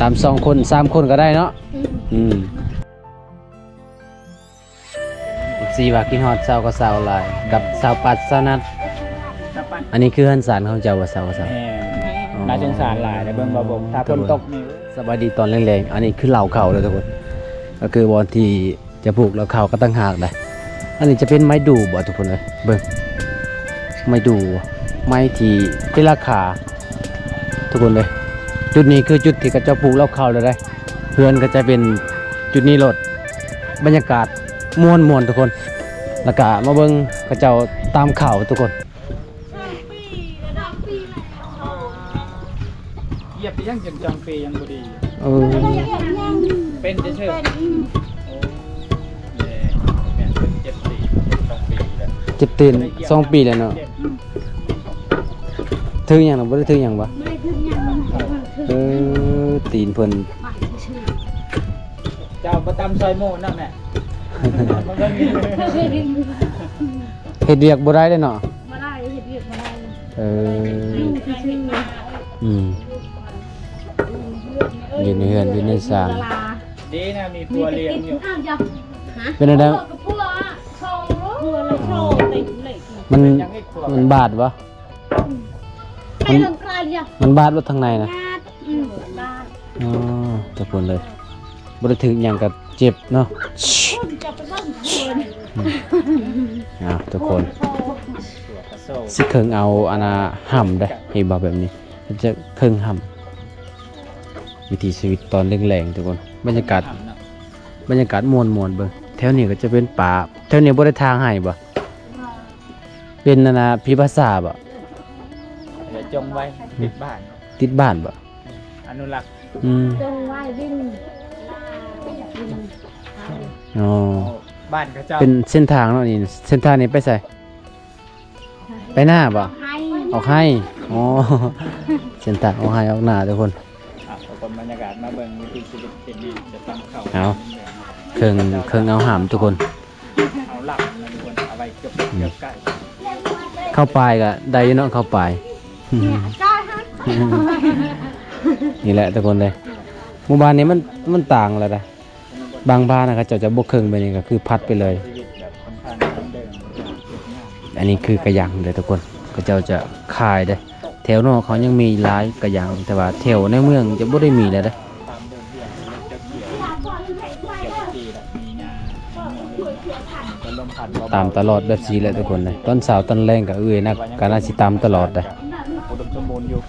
ຕຳສອງຄົນ ສາມຄົນກໍໄດ້ເນາະ. ອືມ ອືມ ເອັຟຊີວ່າຄິດຮອດຊາວກະເຊົາຫຼາຍ ກັບຊາວປັດຊາວນັດ. ອັນນີ້ຄືເຮືອນຊານຂອງເຈົ້າບໍ່ ຊາວກະເຊົາ? ແມ່ນ. ອໍ ໜ້າສົງສານຫຼາຍເດ້ ເບິ່ງບໍ່ບົກ ຖ້າຝົນຕົກນີ້. ສະບາຍດີຕອນແລງໆ. ອັນນີ້ຄືເລົ້າເຂົ້າເດີທຸກຄົນ ກໍຄືບ່ອນທີ່ຈະປູກເລົ້າເຂົ້າກໍຕ່າງຫາກໄດ໋. ອັນນີ້ຈະເປັນໄມ້ດູ່ບໍ່ທຸກຄົນເອີຍ ເບິ່ງ ໄມ້ດູ່ ໄມ້ທີ່ເປັນລາຄາ ທຸກຄົນເອີຍ. ຈຸດນີ້ຄືຈຸດທີ່ເຂົາເຈົ້າປູກເລົ້າເຂົ້າແລ້ວໄດ໋. ເຮືອນກໍຈະເປັນຈຸດນີ້ໂລດ ບັນຍາກາດມ່ວນໆ ທຸກຄົນ. ແລ້ວກະມາເບິ່ງເຂົາເຈົ້າຕຳເຂົ້າທຸກຄົນ. ຢຽບໄປຍັງຈົນສອງປີຍັງບໍ່ດີ. ເອີ ເປັນເຊີໆ. ໂອ້ ແມ່ນ ເຈັບຕີນສອງປີແລ້ວ ເຈັບຕີນສອງປີແລ້ວເນາະ. ຖືກຫຍັງນະ ບໍ່ໄດ້ຖືກຫຍັງບໍ່? ບໍ່ໄດ້ຖືກຫຍັງ. ເອີ ຕີນເພິ່ນ ເຈົ້າບໍ່ຕຳຊອຍໝູນຳແມ່. ເຮັດວຽກບໍ່ໄດ້ເດ້ເນາະ. ບໍ່ໄດ້ ເຮັດວຽກບໍ່ໄດ້. ເອີ ຢູ່ຊື່ໆ. ອືມ ຢູ່ໃນເຮືອນ ຢູ່ໃນຊານ. ດີນະ ມີຜົວລ້ຽງຢູ່. ເປັນແນວໃດ? ມັນ ມັນບາດບໍ່? ມັນ ມັນບາດບໍ່ທາງໃນນະ? ອໍ ທຸກຄົນເລີຍ ບໍ່ໄດ້ຖືກຫຍັງກໍເຈັບເນາະ. ອືມ ເອົາທຸກຄົນ ຊິເຄິ່ງເອົາອັນນ່າຫຳເດ້ ເຫັນບໍ່ແບບນີ້ ຈະເຄິ່ງຫຳ. ວິຖີຊີວິດຕອນແລງໆ ທຸກຄົນ ບັນຍາກາດ ບັນຍາກາດມ່ວນໆ. ເບິ່ງ ແຖວນີ້ກໍຈະເປັນປ່າ ແຖວນີ້ບໍ່ໄດ້ທາງໃຫ້ບໍ່? ເປັນອັນນ່າຜີພາສາບໍ່? ຢ່າຈົ່ງໄວ້ ຕິດບ້ານ ຕິດບ້ານບໍ່? ອະນຸລັກ. ອືມ ຈົ່ງໄວ້ດິນ. ອໍ ບ້ານເຂົາເຈົ້າ ເປັນເສັ້ນທາງເນາະນີ້. ເສັ້ນທາງນີ້ໄປໃສ? ໄປນາບໍ່? ອອກໄຮ່. ອໍ ເສັ້ນທາງອອກໄຮ່ອອກນາທຸກຄົນ. ອ່ະ ທຸກຄົນ ບັນຍາກາດມາເບິ່ງວິຖີຊີວິດເຂດນີ້ ຈະຕຳເຂົ້າ. ເອົາ ເຄິ່ງ ເຄິ່ງເອົາຫາມທຸກຄົນ. ເອົາຫຼັບນະທຸກຄົນ ເອົາໄວ້ເກືອບ ອືມ ເກືອບໃກ້. ເຂົ້າປາຍກໍໄດ້ຢູ່ເນາະ ເຂົ້າປາຍ. ນີ້ແຫຼະທຸກຄົນເດ້ ໝູ່ບ້ານນີ້ມັນ ມັນຕ່າງແລ້ວນະ. ບາງບ້ານນະ ເຂົາເຈົ້າຈະບໍ່ເຄິ່ງແບບນີ້ ກໍຄືພັດໄປເລີຍ. ອັນນີ້ຄືກະຍັງເດີທຸກຄົນ ເຂົາເຈົ້າຈະຂາຍເດ້. ແຖວນອກເຂົາຍັງມີຫຼາຍກະຍັງ ແຕ່ວ່າແຖວໃນເມືອງຈະບໍ່ໄດ້ມີແລ້ວເດ້. ຕຳຕະຫຼອດແບບຊີ້ແຫຼະທຸກຄົນເດ້. ຕອນເຊົ້າຕອນແລງກໍເອື້ອຍນັກ ກໍໜ້າຊິຕຳຕະຫຼອດເດ້. ອຸດົມສົມບູນຢູ່.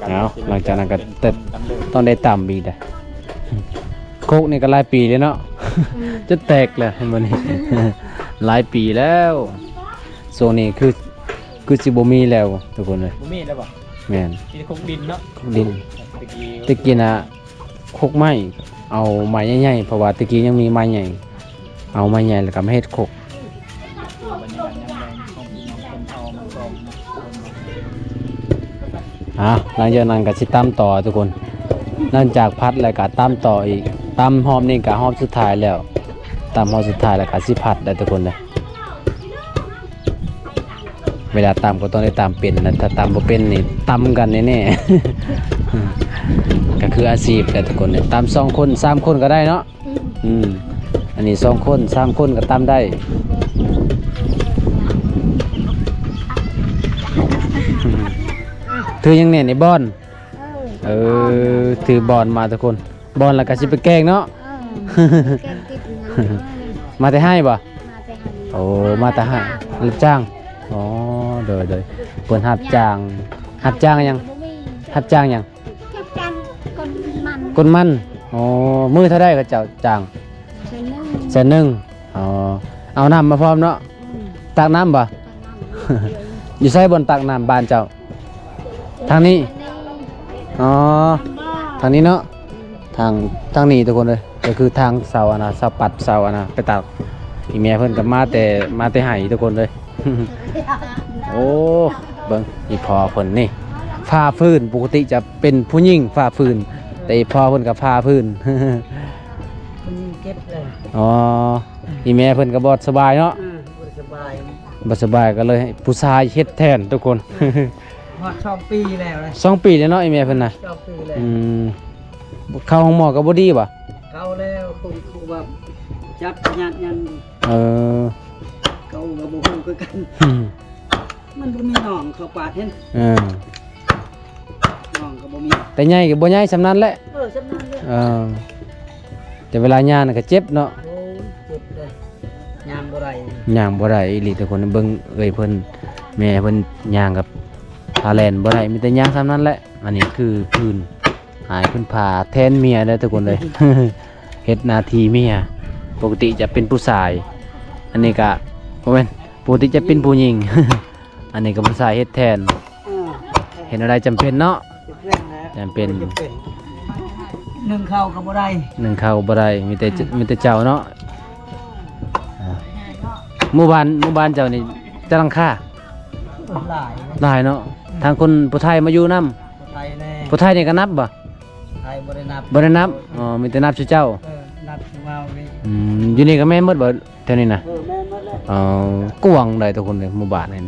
ເອົາ ຫຼັງຈາກນັ້ນກໍ ແຕ່ຕ້ອງໄດ້ຕຳອີກເດ້. ໂຄກນີ້ກໍຫຼາຍປີແລ້ວເນາະ. ອືມ ຈົນແຕກແລ້ວ ເຫັນບໍ່ນີ້? ຫຼາຍປີແລ້ວ. ຊ່ວງນີ້ຄື ຄືຊິບໍ່ມີແລ້ວທຸກຄົນເອີຍ. ບໍ່ມີແລ້ວບໍ່? ແມ່ນ ມີແຕ່ໂຄກດິນເນາະ. ໂຄກດິນ ແຕ່ກີ້ ແຕ່ກີ້ນະ ຄົກໄມ້ ເອົາໄມ້ໃຫຍ່ໆ ເພາະວ່າແຕ່ກີ້ຍັງມີໄມ້ໃຫຍ່ ເອົາໄມ້ໃຫຍ່ແລ້ວກໍມາເຮັດຄົກ. ອ່າ ຫຼັງຈາກນັ້ນກໍຊິຕຳຕໍ່ທຸກຄົນ. ຫຼັງຈາກຜັດແລ້ວກໍຕຳຕໍ່ອີກ. ຕຳຮອບນີ້ກໍຮອບສຸດທ້າຍແລ້ວ. ຕຳຮອບສຸດທ້າຍແລ້ວກໍຊິຜັດໄດ້ທຸກຄົນເດີ. ເວລາຕຳກໍຕ້ອງໄດ້ຕຳເປັນນະ ຖ້າຕຳບໍ່ເປັນນີ້ຕຳກັນແນ່ໆ. ກໍຄືອາຊີບແຫຼະທຸກຄົນເດີ ຕຳສອງຄົນສາມຄົນກໍໄດ້ເນາະ. ອືມ ອັນນີ້ສອງຄົນສາມຄົນກໍຕຳໄດ້. ຖືຫຍັງແນ່ນີ້ ບ່ອນ? ເອີ ເອີ ຖືບ່ອນມາທຸກຄົນ. ບ່ອນແລ້ວກໍຊິໄປແກງເນາະ. ເອີ ແກງຕິດເງິນ. ມາແຕ່ໄຮ່ບໍ່? ມາແຕ່ໄຮ່. ໂອ້ ມາແຕ່ໄຮ່ ມາຮັບຈ້າງ. ອໍ ໂດຍໆ ເພິ່ນຮັບຈ້າງ. ຮັບຈ້າງຫຍັງ? ຮັບຈ້າງຫຍັງ? ຮັບຈ້າງກົນມັນ. ກົນມັນ. ອໍ ມື້ເທົ່າໃດເຂົາເຈົ້າຈ້າງ? ແສນໜຶ່ງ. ແສນໜຶ່ງ. ອໍ ເອົານ້ຳມາພ້ອມເນາະ. ອືມ ຕັກນ້ຳບໍ່? ຕັກນ້ຳ. ຢູ່ໃສບ່ອນຕັກນ້ຳບ້ານເຈົ້າ? ທາງນີ້. ອໍ ທາງນີ້ເນາະ. ທາງ ທາງນີ້ທຸກຄົນເອີຍ ກໍຄືທາງເສົາອັນນະ ເສົາປັດເສົາອັນນະ ໄປຕັກ. ອີ່ແມ່ເພິ່ນກໍມາແຕ່ ມາແຕ່ໄຮ່ທຸກຄົນເອີຍ. ໂອ້ ເບິ່ງອີ່ພໍ່ເພິ່ນນີ້ ຜ່າຟືນ. ປົກກະຕິຈະເປັນຜູ້ຍິງຜ່າຟືນ ແຕ່ອີ່ພໍ່ເພິ່ນກໍຜ່າຟືນ. ຜູ້ຍິງເກັບເລີຍ. ອໍ ອີ່ແມ່ເພິ່ນກໍບໍ່ສະບາຍເນາະ. ອືມ ບໍ່ສະບາຍ ບໍ່ສະບາຍກໍເລີຍໃຫ້ຜູ້ຊາຍເຮັດແທນທຸກຄົນ. ຮອດສອງປີແລ້ວນະ. ສອງປີແລ້ວເນາະ ອີ່ແມ່ເພິ່ນນະ. ສອງປີແລ້ວ. ອືມ ເຂົ້າໂຮງໝໍກໍບໍ່ດີບໍ່? ເຂົ້າແລ້ວ ຄົງຄູວ່າຈັບຍາດຍັງ ເອີ ເຂົາກໍບໍ່ຮູ້ຄືກັນ ມັນບໍ່ມີໜອງເຂົ້າປາດເຫັນ ເອີ ໜອງກໍບໍ່ມີ ແຕ່ໃຫຍ່ກໍບໍ່ໃຫຍ່ສ່ຳນັ້ນແຫຼະ ເອີ ສ່ຳນັ້ນແຫຼະ ເອີ ແຕ່ເວລາຍ່າງນັ້ນກໍເຈັບເນາະ ໂອ້ຍ ເຈັບເລີຍ ຍ່າງບໍ່ໄດ້ ຍ່າງບໍ່ໄດ້ອີ່ຫຼີທຸກຄົນ ເບິ່ງເອື້ອຍເພິ່ນ ແມ່ເພິ່ນຍ່າງກັບພາແລ່ນບໍ່ໄດ້ ມີແຕ່ຍ່າງສ່ຳນັ້ນແຫຼະ ອັນນີ້ຄືພື້ນ ອ້າຍເພິ່ນພາແທນເມຍເດີທຸກຄົນເອີຍ ເຮັດໜ້າທີ່ເມຍ ປົກກະຕິຈະເປັນຜູ້ຊາຍ ອັນນີ້ກະ ບໍ່ແມ່ນ ປົກກະຕິຈະເປັນຜູ້ຍິງ ອັນນີ້ກໍຜູ້ຊາຍເຮັດແທນ ເອີ ເຮັດແນວໃດຈຳເປັນເນາະ ຈຳເປັນແຫຼະ ຈຳເປັນ ໜຶ້ງເຂົ້າກໍບໍ່ໄດ້ ໜຶ້ງເຂົ້າບໍ່ໄດ້ ມີແຕ່ ອືມ ມີແຕ່ເຈົ້າເນາະ ອ່າ ໝູ່ບ້ານ ໝູ່ບ້ານເຈົ້ານີ້ຈັກຫຼັງຄາ? ຫຼາຍ ຫຼາຍເນາະ ອືມ ທາງຄົນຜູ້ໄທມາຢູ່ນຳ ຜູ້ໄທແດ່ ຜູ້ໄທນີ້ກໍນັບບໍ່? ໄທບໍ່ໄດ້ນັບ ບໍ່ໄດ້ນັບ ອໍ ມີແຕ່ນັບຊື່ເຈົ້າ ເອີ ນັບຊື່ເຮົານີ້ ອືມ ຢູ່ນີ້ກໍແມ່ນໝົດບໍ່ ແຖວນີ້ນະ? ເອີ ແມ່ນໝົດແລ້ວ ອໍ ກວ້າງໃດ໋ທຸກຄົນເອີຍ ໝູ່ບ້ານນີ້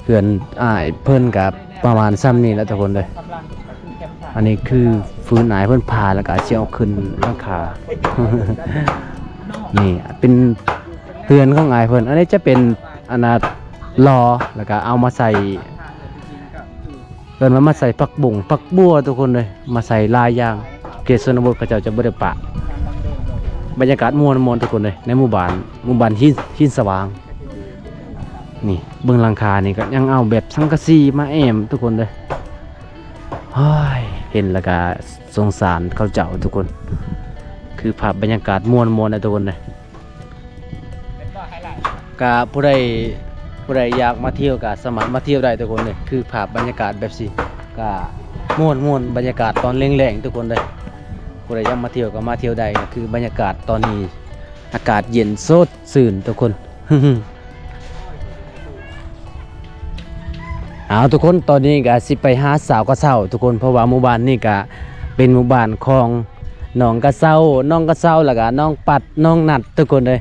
ເຮືອນອ້າຍເພິ່ນກໍປະມານຊ່ຳນີ້ແຫຼະທຸກຄົນເອີຍ ອັນນີ້ຄືຟືນອ້າຍເພິ່ນຜ່າ ແລ້ວກໍຊິເອົາຂຶ້ນຫຼັງຄາ ນີ້ເປັນເຮືອນຂອງອ້າຍເພິ່ນ ອັນນີ້ຈະເປັນ ອັນນ່າ ລໍ ແລ້ວກໍເອົາມາໃສ່ ເອີ້ນວ່າມາໃສ່ຜັກບົ້ງຜັກບົວທຸກຄົນເອີຍ ມາໃສ່ຫຼາຍຢ່າງ ເຂດຊົນນະບົດເຂົາເຈົ້າຈະບໍ່ໄດ້ປະ ບັນຍາກາດມ່ວນໆທຸກຄົນເອີຍ ໃນໝູ່ບ້ານ ໝູ່ບ້ານຫີນ ຫີນສະຫວ່າງ ນີ້ເບິ່ງຫຼັງຄານີ້ກໍຍັງເອົາແບບສັງກະສີມາແອ້ມທຸກຄົນເອີຍ ໂອ້ຍ ເຫັນແລ້ວກໍສົງສານເຂົາເຈົ້າທຸກຄົນ ຄືພາບບັນຍາກາດມ່ວນໆນະທຸກຄົນເອີຍ. ກະຜູ້ໃດ ຜູ້ໃດຢາກມາທ່ຽວກະສາມາດມາທ່ຽວໄດ້ທຸກຄົນເອີຍ ຄືພາບບັນຍາກາດແບບຊີ້ ກະມ່ວນໆ ບັນຍາກາດຕອນແລງໆທຸກຄົນເອີຍ ຜູ້ໃດຢາກມາທ່ຽວກະມາທ່ຽວໄດ້ ກະຄືບັນຍາກາດຕອນນີ້ ອາກາດເຢັນສົດຊື່ນທຸກຄົນ ເອົາທຸກຄົນ ຕອນນີ້ກະຊິໄປຫາສາວກະເຊົາທຸກຄົນ ເພາະວ່າໝູ່ບ້ານນີ້ກະເປັນໝູ່ບ້ານຂອງ ນ້ອງກະເຊົາ ນ້ອງກະເຊົາ ແລ້ວກະນ້ອງປັດ ນ້ອງນັດທຸກຄົນເອີຍ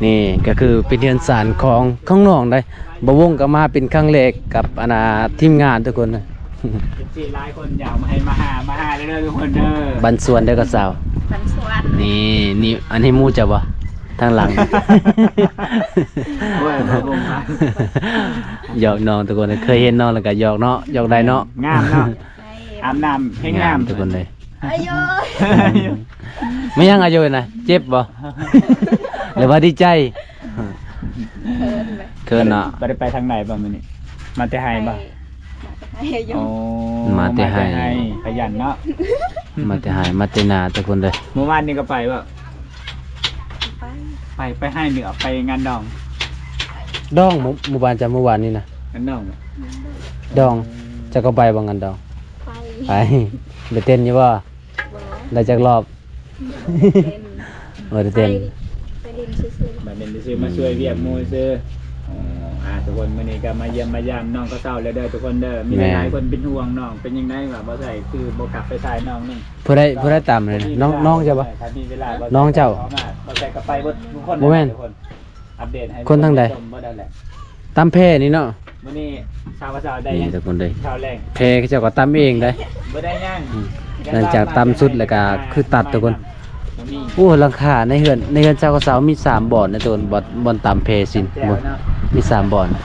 ນີ້ກະຄືເປັນເຮືອນຊານຂອງ ຂອງນ້ອງເດ້ ບ່າວວົງກະມາເປັນຄັ້ງແລກກັບ ອັນນ່າ ທີມງານທຸກຄົນ ເອັຟຊີຫຼາຍຄົນຢາກມາໃຫ້ມາຫາ ມາຫາເດີທຸກຄົນເດີ ບ້ານສວນເດີກະເຊົາ ບ້ານສວນ ນີ້ ນີ້ ອັນນີ້ໝູ່ເຈົ້າບໍ່? ທາງຫຼັງ ໂອ້ຍ ບໍ່ບໍ່ ຫຍອກນ້ອງທຸກຄົນ ເຄີຍເຫັນນ້ອງແລ້ວກະຫຍອກເນາະ ຫຍອກໄດ້ເນາະ ງາມເນາະ ອາບນ້ຳແຮງງາມ ງາມທຸກຄົນເລີຍ ອາຍຸ ແມ່ນຫຍັງອາຍຸນະ ເຈັບບໍ່ ຫຼືວ່າດີໃຈ? ເຂີນເນາະ ບໍ່ໄດ້ໄປທາງໃດບໍ່ມື້ນີ້? ມາແຕ່ໄຮ່ບໍ່? ມາແຕ່ໄຮ່ ໂອ້ ມາແຕ່ໄຮ່ ມາແຕ່ໄຮ່ ຂະຫຍັນເນາະ ມາແຕ່ໄຮ່ ມາແຕ່ນາທຸກຄົນເລີຍ ມື້ວານນີ້ກໍໄປບໍ່? ໄປ ໄປ ໄປໄຮ່ເໜືອ ໄປງານດອງ ດອງ ໝູ່ ໝູ່ບ້ານເຈົ້າ ມື້ວານນີ້ນະ ງານດອງ ດອງ ເຈົ້າກໍໄປບໍ່ງານດອງ? ໄປ ໄປ ໄດ້ເຕັ້ນຢູ່ບໍ່? ບໍ່ ໄດ້ຈັກລອບ? ບໍ່ໄດ້ເຕັ້ນ ບໍ່ໄດ້ເຕັ້ນ ໄປ ໄປຫຼິ້ນຊື່ໆ ມາຫຼິ້ນຊື່ໆ ອືມ ມາຊ່ວຍວຽກໝູ່ຊື່ ອໍ ອ່າ ທຸກຄົນ ມື້ນີ້ກໍມາຢ້ຽມມາຢາມນ້ອງກະເຊົາແລ້ວເດີທຸກຄົນເດີ ມີ ແມ່ນ ຫຼາຍໆຄົນເປັນຫ່ວງນ້ອງ ເປັນຈັ່ງໃດວະ ບໍ່ໃສ່ຄືບໍ່ກັບໄປຖ່າຍນ້ອງໜຶ່ງ ຜູ້ໃດ ຜູ້ໃດຕາມເລີຍ ນ້ອງ ນ້ອງເຈົ້າບໍ່? ຖ້າມີເວລາ ນ້ອງເຈົ້າ ບໍ່ໃສ່ກໍໄປເບິດທຸກຄົນ ບໍ່ແມ່ນ ທຸກຄົນ ອັບເດດໃຫ້ ຄົນທາງໃດ? ຕາມແພນີ້ເນາະ ມື້ນີ້ສາວກະເຊົາໄດ້ ນີ້ທຸກຄົນເດີ ເຂົ້າແລງ ແພເຂົາເຈົ້າກໍຕຳເອງໄດ໋ ບໍ່ໄດ້ຫຍັງ ອືມ ຫຼັງຈາກຕຳສຸດແລ້ວກໍຄືຕັດທຸກຄົນ ບໍ່ມີ ໂອ້ ຫຼັງຄາໃນເຮືອນ ໃນເຮືອນສາວກະເຊົາມີສາມບ່ອນນະທຸກຄົນ ບ່ອນ ບ່ອນຕຳແພຊີ້ນ ແຈ່ວເນາະ ມີສາມບ່ອນ ເອີ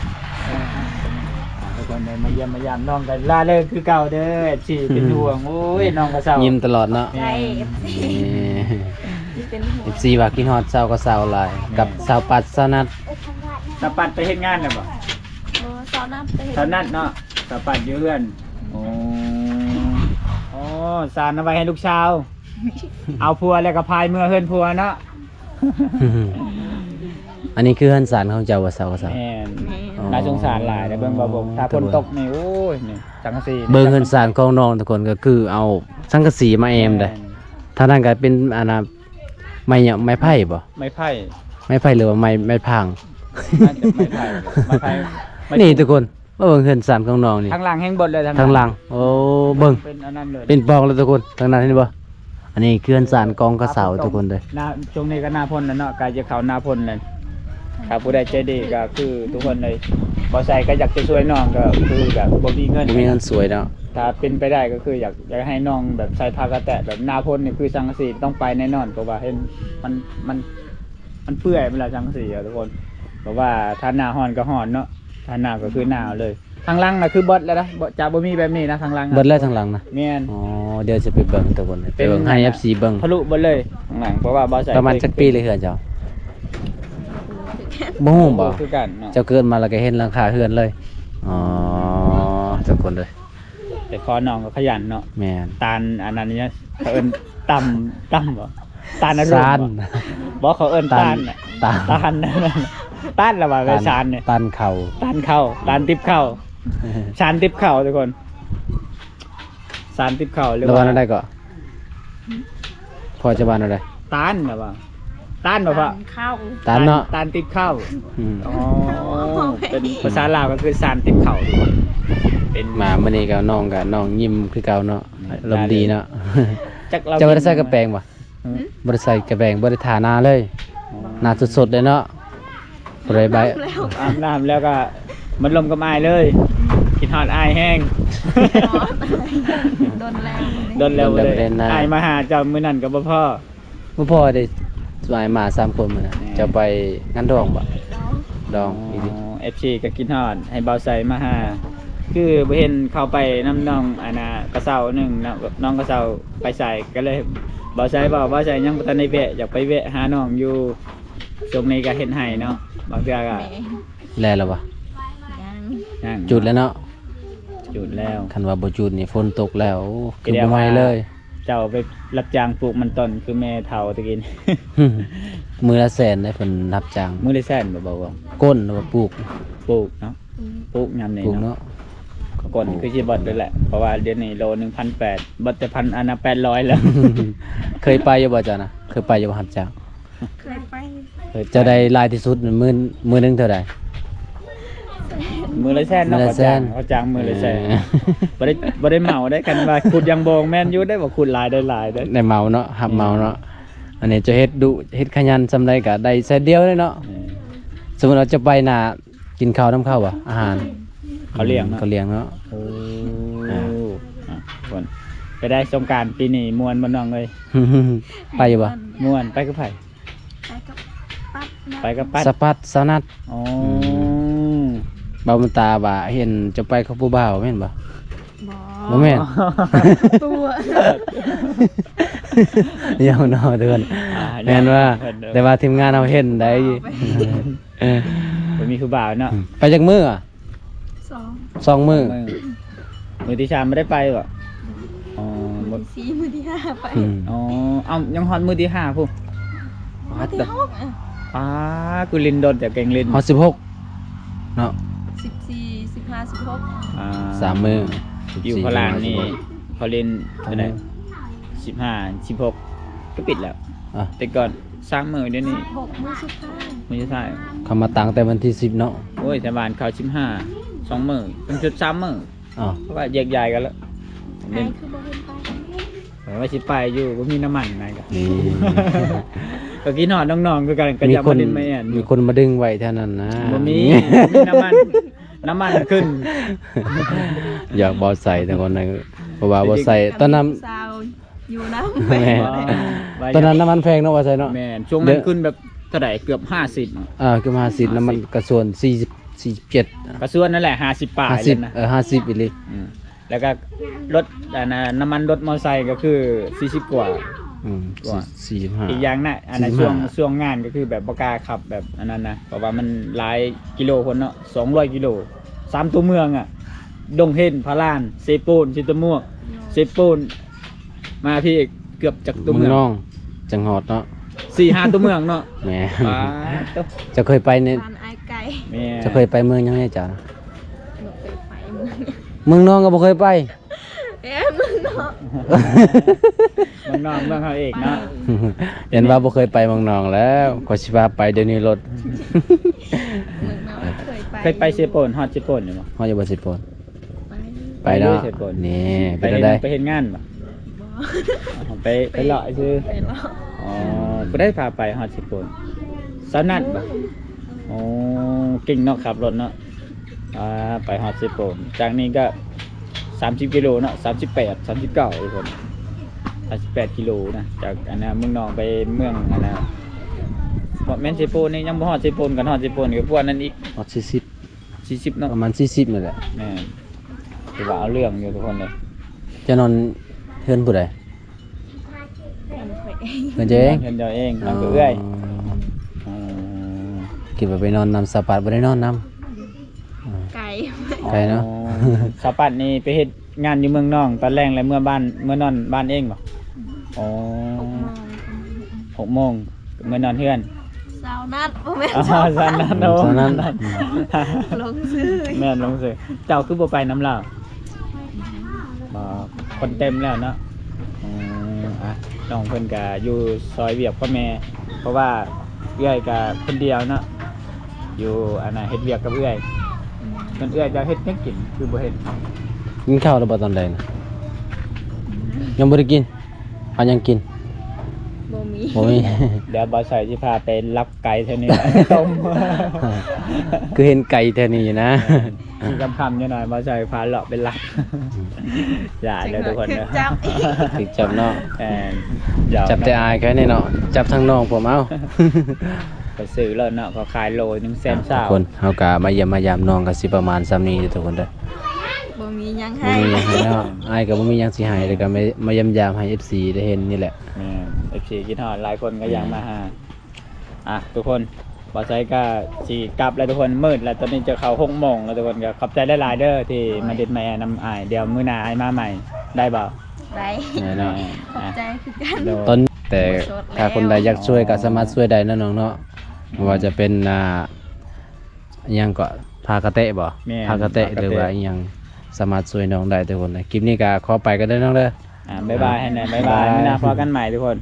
ທຸກຄົນໄດ້ມາຢ້ຽມມາຢາມນ້ອງກັນ ລາເລີກຄືເກົ່າເດີ ເອັຟຊີ ເປັນຫ່ວງ ໂອ້ຍ ນ້ອງກະເຊົາ ຍິ້ມຕະຫຼອດເນາະ ໃຊ່ ເອັຟຊີ ເປັນຫ່ວງ ເອັຟຊີວ່າຄິດຮອດສາວກະເຊົາຫຼາຍ ແມ່ນ ກັບສາວປັດ ສາວນັດ ສາວປັດໄປເຮັດງານແລ້ວບໍ່? ບໍ່ ສາວນັດໄປເຮັດ ສາວນັດເນາະ ສາວປັດຢູ່ເຮືອນ ໂອ້ ອໍ ສານເອົາໄວ້ໃຫ້ລູກສາວ ເອົາຜົວແລ້ວກໍພາຍເມືອເຮືອນຜົວເນາະ ອັນນີ້ຄືເຮືອນຊານຂອງເຈົ້າບໍ່ ສາວກະເຊົາ? ແມ່ນ ແມ່ນ ອໍ ໜ້າສົງສານຫຼາຍເດ້ ເບິ່ງບໍ່ບົກ ຖ້າຝົນຕົກນີ້ ໂອ້ຍ ນີ້ ສັງກະສີ ເບິ່ງເຮືອນຊານຂອງນ້ອງທຸກຄົນ ກໍຄືເອົາສັງກະສີມາແອ້ມໄດ໋ ແມ່ນ ທາງນັ້ນກໍເປັນ ອັນນ່າ ໄມ້ຫຍັງ ໄມ້ໄຜ່ບໍ່? ໄມ້ໄຜ່ ໄມ້ໄຜ່ ຫຼືວ່າໄມ້ ໄມ້ພາງ? ໜ້າຈະໄມ້ໄຜ່ ໄມ້ໄຜ່ ໄມ້ ນີ້ທຸກຄົນ ມາເບິ່ງເຮືອນຊານຂອງນ້ອງນີ້ ທາງຫຼັງແຮງເບິດເລີຍ ທາງຫຼັງ ໂອ້ ເບິ່ງ ເປັນອັນນັ້ນເລີຍ ເປັນປ່ອງເລີຍທຸກຄົນ ທາງນັ້ນເຫັນບໍ່? ອັນນີ້ເຮືອນຊານຂອງກະເຊົາທຸກຄົນເດີ ໜ້າ ຊ່ວງນີ້ກໍໜ້າຝົນແລ້ວເນາະ ໃກ້ຈະເຂົ້າໜ້າຝົນແລ້ວ ຖ້າຜູ້ໃດໃຈດີກໍຄືທຸກຄົນເລີຍ ບໍ່ໃສ່ກໍຢາກຈະຊ່ວຍນ້ອງ ກໍຄືແບບບໍ່ມີເງິນ ບໍ່ມີເງິນຊ່ວຍເນາະ. ຖ້າເປັນໄປໄດ້ກໍຄືຢາກ ຢາກໃຫ້ນ້ອງແບບໃສ່ຜ້າກະແຕະແບບໜ້າຝົນນີ້ ຄືສັງກະສີຕ້ອງໄປແນ່ນອນ ເພາະວ່າເຫັນມັນ ມັນ ມັນເປື່ອຍໄປແລ້ວສັງກະສີອະທຸກຄົນ. ເພາະວ່າຖ້າໜ້າຮ້ອນກໍຮ້ອນເນາະ ຖ້າໜາວກໍຄືໜາວເລີຍ. ທາງຫຼັງນະຄືເບິດແລ້ວນະ ບໍ່ ຈະບໍ່ມີແບບນີ້ນະ ທາງຫຼັງນະ ເບິດແລ້ວທາງຫຼັງນະ. ແມ່ນ ອໍ ດຽວຊິໄປເບິ່ງທຸກຄົນ ເປັນ ເບິ່ງໃຫ້ ອັນນັ້ນນະ ເອັຟຊີ ເບິ່ງ ທະລຸເບິດເລີຍ. ທາງຫຼັງ ເພາະວ່າບໍ່ໃສ່ ປະມານຈັກປີແລ້ວເຮືອນເຈົ້າ? ບໍ່ຮູ້ບໍ່? ຄືກັນເນາະ ເຈົ້າເກີດມາແລ້ວກໍເຫັນຫຼັງຄາເຮືອນເລີຍ. ອໍ ທຸກຄົນເອີຍ ແຕ່ພໍ່ນ້ອງກໍຂະຫຍັນເນາະ. ແມ່ນ ຕານອັນນັ້ນນີ້ ເຂົາເອີ້ນຕຳ ຕຳບໍ່? ຕານອາລົມ ຊານ ບໍ່? ບໍ່ ເຂົາເອີ້ນຕານ ຕານ ຕານ ຕານລະວ່າ ຕານ ຊານນີ້ ຕານເຂົ້າ ຕານເຂົ້າ ຕານຕິບເຂົ້າ ຊານຕິບເຂົ້າທຸກຄົນ ຊານຕິບເຂົ້າ ຫຼືວ່າ ລະວ່າແນວໃດກໍ? ພໍ່ຈະວ່າແນວໃດ? ຕານລະວ່າ ຕານບໍ່ພໍ່? ຕານເຂົ້າ ຕານເນາະ ຕານ ຕານຕິບເຂົ້າ. ອືມ ອໍ ເປັນພາສາລາວກໍຄືຊານຕິບເຂົ້າ. ເປັນ ມາມື້ນີ້ກໍນ້ອງກໍນ້ອງຍິ້ມຄືເກົ່າເນາະ ອາລົມດີເນາະ. ຈັກເຈົ້າບໍ່ໄດ້ໃສ່ກະແປງບໍ່? ຫືມ? ບໍ່ໄດ້ໃສ່ກະແປງ ບໍ່ໄດ້ທາໜ້າເລີຍ. ອໍ ໜ້າສົດໆເລີຍເນາະ. ບໍ່ໄດ້ໃບ ອາບນ້ຳແລ້ວກໍມາລົມກັບອ້າຍເລີຍ. ຄິດຮອດອ້າຍແຮງ ດນແລ້ວ ດນແລ້ວ ດນແລ້ວບໍ່ໄດ້ ບໍ່ໄດ້ ອ້າຍມາຫາເຈົ້າມື້ນັ້ນກໍບໍ່ພໍ້ ບໍ່ພໍ້ເດ້. ອ້າຍມາສາມຄົນມື້ນັ້ນ ແມ່ນ ເຈົ້າໄປງານດອງບໍ່? ດອງ ດອງ ອໍ ອີ່ຫຼີ ເອັຟຊີກໍຄິດຮອດ ໃຫ້ບ່າວໄຊມາຫາ ຄືບໍ່ເຫັນເຂົ້າໄປນຳນ້ອງ ອັນນ່າ ກະເຊົາໜຶ່ງເນາະ ນ້ອງກະເຊົາໄປໃສ ກໍເລີຍ ບ່າວໄຊບອກ ບ່າວໄຊຍັງບໍ່ທັນໄດ້ແວະ ຢາກໄປແວະຫານ້ອງຢູ່. ຊ່ວງນີ້ກໍເຮັດໄຮ່ເນາະ ບາງເທື່ອກໍ ແມ່ນ ແລ້ວລະບໍ່? ຍັງ ຍັງ ຈູດແລ້ວເນາະ ຈູດແລ້ວ. ຄັນວ່າບໍ່ຈູດນີ້ຝົນຕົກແລ້ວ ໂອ້ ຄືບໍ່ໄໝ້ເລີຍ. ເຈົ້າໄປຮັບຈ້າງປູກມັນຕົ້ນຄືແມ່ເຖົ້າຕະກີ້. ມື້ລະແສນເດ້ ເພິ່ນຮັບຈ້າງ. ມື້ລະແສນບໍ່? ບໍ່ ກົ້ນວ່າປູກ ປູກເນາະ ປູກຍາມນີ້ເນາະ ປູກເນາະ. ກົ້ນຄືຊິເບິດເລີຍແຫຼະ ເພາະວ່າດຽວນີ້ໂລໜຶ່ງພັນແປດ ເບິດແຕ່ພັນ ອັນນະ ແປດຮ້ອຍແລ້ວ. ເຄີຍໄປຢູ່ບໍ່ເຈົ້ານະ? ເຄີຍໄປຢູ່ບໍ່ຮັບຈ້າງ? ເຄີຍໄປ ເຈົ້າໄດ້ຫຼາຍທີ່ສຸດມື້ ມື້ໜຶ່ງເທົ່າໃດ? ມື້ລະແສນເນາະ ມື້ລະແສນ ເຂົາຈ້າງ ເຂົາຈ້າງມື້ລະແສນ. ເອີ ບໍ່ໄດ້ ບໍ່ໄດ້ເໝົາໄດ້ ຄັນວ່າຂຸດຢາງບໍ່ ແມ່ນຢູ່ໄດ້ ບໍ່ຂຸດຫຼາຍໄດ້ຫຼາຍເດ້ ໄດ້ເໝົາເນາະ ຮັບເໝົາເນາະ. ແມ່ນ ອັນນີ້ເຈົ້າເຮັດດຸເຮັດຂະຫຍັນສ່ຳໃດກໍໄດ້ສ່ຳດຽວເລີຍເນາະ. ແມ່ນ ສົມມຸດວ່າເຈົ້າໄປນະ ກິນເຂົ້ານຳເຂົາບໍ່? ອາຫານ ເຂົາລ້ຽງເນາະ ເຂົາລ້ຽງເນາະ. ໂອ້ ອ່າ ອ່ະ ຄົນ ໄປໄດ້ສົງການປີນີ້ມ່ວນບໍ່ນ້ອງເອີຍ? ໄປຢູ່ບໍ່? ມ່ວນ ໄປກັບໃຜ? ໄປກັບປັດນະ ໄປກັບປັດ ສະປັດ ສາວນັດ. ອໍ ອືມ ບ່າວບຸນຕາວ່າເຫັນເຈົ້າໄປກັບຜູ້ບ່າວແມ່ນບໍ່? ບໍ່ ບໍ່ແມ່ນ ຕົວະ ຢອກເນາະທຸກຄົນ. ອ່າ ແມ່ນວ່າ ແຕ່ວ່າທີມງານເຮົາເຫັນໄດ໋. ບໍ່ມີຜູ້ບ່າວເນາະ. ອືມ ໄປຈັກມື້ອະ? ສອງ ສອງມື້ ມື້ ມື້ທີສາມບໍ່ໄດ້ໄປບໍ່? ອໍ ມື້ທີສີ່ ມື້ທີຫ້າໄປ. ອືມ ອໍ ເອົ້າ ຍັງຮອດມື້ທີຫ້າພຸ້ນ ມື້ທີຫົກອະ. ປາ ຄືຫຼິ້ນດົນແຕ່ເກັ່ງຫຼິ້ນ ຮອດສິບຫົກເນາະ ສິບສີ່ ສິບຫ້າ ສິບຫົກ ອ່າ ສາມມື້. ຢູ່ຝຣັ່ງນີ້ເຂົາຫຼິ້ນເທົ່າໃດ? ສິບຫ້າ ສິບຫົກ ກໍປິດແລ້ວ. ອ່ະ ແຕ່ກ່ອນ ສາມມື້ ດຽວນີ້ ສິບຫົກ ມື້ສຸດທ້າຍ ມື້ສຸດທ້າຍ ເຂົາມາຕັ້ງແຕ່ວັນທີສິບເນາະ. ໂອ້ຍ ແຖວບ້ານເຂົາສິບຫ້າ ສອງມື້ ເປັນຊຸດສາມມື້. ອ້າວ ເພາະວ່າແຍກຍ້າຍກັນແລ້ວ. ອ້າຍຄືບໍ່ເຫັນໄປ? ເອີ ວ່າຊິໄປຢູ່ ບໍ່ມີນ້ຳມັນນະ. ນີ້ ກໍຄິດຮອດນ້ອງໆຄືກັນ ກໍຢາກມາຫຼິ້ນມາແອ່ນ. ມີຄົນມາດຶງໄວ້ແຖວນັ້ນນະ. ບໍ່ມີ ບໍ່ມີນ້ຳມັນ ນ້ຳມັນຂຶ້ນ. ຢາກບໍ່ໃສ່ແຕ່ກ່ອນນະ ເພາະວ່າບໍ່ໃສ່ຕອນນັ້ນ ສາວ ຢູ່ນຳ. ແມ່ນ ຕອນນັ້ນນ້ຳມັນແພງເນາະ ວ່າໃສ່ເນາະ. ແມ່ນ ຊ່ວງນັ້ນຂຶ້ນແບບເທົ່າໃດ? ເກືອບຫ້າສິບເນາະ. ເອີ ເກືອບຫ້າສິບ ຫ້າສິບ ນ້ຳມັນກະຊວນສີ່ສິບ ສີ່ສິບເຈັດ ກະຊວນນັ້ນແຫຼະ ຫ້າສິບປາຍ ຫ້າສິບ ເລີຍນະ. ເອີ ຫ້າສິບອີ່ຫຼີ. ອືມ ແລ້ວກໍລົດ ອັນນ່າ ນ້ຳມັນລົດມໍໄຊກໍຄືສີ່ສິບກວ່າ. ອືມ ກວ່າ ສີ່ສິບຫ້າ ອີກຢ່າງນະ ອັນນັ້ນ ສີ່ສິບຫ້າ ຊ່ວງ ຊ່ວງງານກໍຄືແບບບໍ່ກ້າຂັບແບບອັນນັ້ນນະ ເພາະວ່າມັນຫຼາຍກິໂລພຸ້ນເນາະ ສອງຮ້ອຍກິໂລ ສາມຕົວເມືອງອະ ດົງເຫັນ, ພະລານ, ເຊໂປນ, ເຊຕະມວກ, ເຊໂປນ ມາພີ້ເກືອບຈັກຕົວເມືອງ ເມືອງນອງ ຈັ່ງຮອດເນາະ ສີ່ຫ້າຕົວເມືອງເນາະ. ແມ່ນ ປາດໂທ້ ເຈົ້າເຄີຍໄປນີ້ ບ້ານອ້າຍໄກ. ແມ່ນ ເຈົ້າເຄີຍໄປເມືອງຫຍັງແດ່ເຈົ້ານະ? ບໍ່ເຄີຍໄປເມືອງ ເມືອງນອງກໍບໍ່ເຄີຍໄປ. ແມ່ນ ເມືອງນອງ ເມືອງນອງ ເມືອງເຮົາເອງເນາະ. ເຫັນວ່າບໍ່ເຄີຍໄປເມືອງນອງແລ້ວ ຂ້ອຍຊິພາໄປດຽວນີ້ໂລດ. ເມືອງນອງເຄີຍໄປ ເຄີຍໄປເຊໂປນ ຮອດເຊໂປນຢູ່ບໍ່? ຮອດຢູ່ບໍ່ເຊໂປນ? ໄປ ໄປເນາະ ໄປຢູ່ເຊໂປນ. ນີ້ ໄປເຮັດ ເປັນຈັ່ງໃດ? ໄປເຮັດງານບໍ່? ບໍ່ ໄປ ໄປເລາະຊື່. ໄປເລາະ. ອໍ ຜູ້ໃດພາໄປຮອດເຊໂປນ? ສາວນັດບໍ່? ໂດຍ ໂອ້ ເກັ່ງເນາະ ຂັບລົດເນາະ. ອ່າ ໄປຮອດເຊໂປນ ຈາກນີ້ກໍສາມສິບກິໂລເນາະ ສາມສິບແປດ ສາມສິບເກົ້າ ທຸກຄົນ ສາມສິບແປດກິໂລນະ ຈາກອັນນະ ເມືອງນອງໄປເມືອງອັນນະ ບໍ່ແມ່ນເຊໂປນນີ້ ຍັງບໍ່ຮອດເຊໂປນ ກັນຮອດເຊໂປນກໍກວ່ານັ້ນອີກ ຮອດສີ່ສິບ ສີ່ສິບເນາະ ປະມານສີ່ສິບນີ້ແຫຼະ. ແມ່ນ ຖືວ່າເອົາເລື່ອງຢູ່ ທຸກຄົນເອີຍ. ຈະນອນເຮືອນຜູ້ໃດ? ເຮືອນຂ້ອຍເອງ ເຮືອນເຈົ້າເອງ ນອນກັບເອື້ອຍ. ອໍ ຄິດວ່າໄປນອນນຳສາວປັດ ບໍ່ໄດ້ນອນນຳ. ໄກ ໄກເນາະ. ອໍ ສາວປັດນີ້ໄປເຮັດງານຢູ່ເມືອງນອງ ຕອນແລງແລ້ວເມືອບ້ານ ເມືອນອນບ້ານເອງບໍ? ອໍ ຫົກໂມງ ຫົກໂມງ ເມືອນອນເຮືອນ. ສາວນັດ ບໍ່ແມ່ນ ອໍ ສາວນັດ ສາວນັດ ໂອ້ ສາວນັດ ອືມ ລົງຊື່ ແມ່ນ ລົງຊື່. ເຈົ້າຄືບໍ່ໄປນຳລາວ? ບໍ່ ຄົນເຕັມແລ້ວເນາະ. ອືມ ອ່ະ ນ້ອງເພິ່ນກະຢູ່ຊ່ອຍວຽກພໍ່ແມ່ ເພາະວ່າເອື້ອຍກະຄົນດຽວເນາະ ຢູ່ອັນນະ ເຮັດວຽກກັບເອື້ອຍ. ແມ່ນ ເອື້ອຍຈະເຮັດຫຍັງກິນ ຄືບໍ່ເຮັດ? ກິນເຂົ້າແລ້ວບໍ່ຕອນແລງນະ? ຍັງບໍ່ໄດ້ກິນ. ຫາຫຍັງກິນ? ບໍ່ມີ ບໍ່ມີ. ດຽວບ່າວໄຊຊິພາໄປລັກໄກ່ແຖວນີ້ ຕົ້ມ ຄືເຫັນໄກ່ແຖວນີ້ຢູ່ນະ. ຊິຄ່ຳໆ ຈັກໜ້ອຍ ບ່າວໄຊພາເລາະໄປລັກ. ອືມ ຢ່າເດີທຸກຄົນເດີ ຖືກຈັບອີກ ຖືກຈັບເນາະ. ແມ່ນ ຈັບແຕ່ອ້າຍແຄ່ນີ້ເນາະ ຈັບທາງນ້ອງຜົມເອົາ ໄປຊື້ໂລດເນາະ ເຂົາຂາຍໂລໜຶ່ງແສນຊາວ. ອ່າ ທຸກຄົນ ເຮົາກະມາຢ້ຽມມາຢາມນ້ອງ ກະຊິປະມານຊ່ຳນີ້ເດີທຸກຄົນເດີ. ບໍ່ມີຫຍັງໃຫ້ ບໍ່ມີຫຍັງໃຫ້ເນາະ ອ້າຍກໍບໍ່ມີຫຍັງຊິໃຫ້ ແລ້ວກໍມາ ມາຢ້ຽມຢາມໃຫ້ເອັຟຊີໄດ້ເຫັນນີ້ແຫຼະ. ແມ່ນ ເອັຟຊີຄິດຮອດ ຫຼາຍຄົນກໍຢາກມາຫາ. ອ່ະ ທຸກຄົນ ບ່າວໄຊກໍຊິກັບແລ້ວທຸກຄົນ ມືດແລ້ວ ຕອນນີ້ຈະເຂົ້າຫົກໂມງແລ້ວທຸກຄົນ. ກໍຂອບໃຈຫຼາຍໆເດີ ທີ່ມາດິນມາແອນຳອ້າຍ. ດຽວມື້ໜ້າອ້າຍມາໃໝ່ ໄດ້ບໍ່? ໄດ້ ໄດ້ເນາະ. ຂອບໃຈຄືກັນ ໂດຍ ຕອນ ແຕ່ຖ້າຄົນໃດຢາກຊ່ວຍກໍສາມາດຊ່ວຍໄດ້ເນາະນ້ອງເນາະ. ບໍ່ວ່າຈະເປັນ ອ່າ ອີ່ຫຍັງເກາະ ຜ້າກະເຕະບໍ່? ແມ່ນ ຜ້າກະເຕະ ຜ້າກະເຕະ ຫຼືວ່າອີ່ຫຍັງ ສາມາດຊ່ວຍນ້ອງໄດ້ທຸກຄົນ. ຄລິບນີ້ກໍຂໍໄປກ່ອນເດີນ້ອງເດີ. ອ່າ ບາຍບາຍໃຫ້ແດ່ ບາຍບາຍ ບາຍບາຍ ມື້ໜ້າພໍ້ກັນໃໝ່ທຸກຄົນ.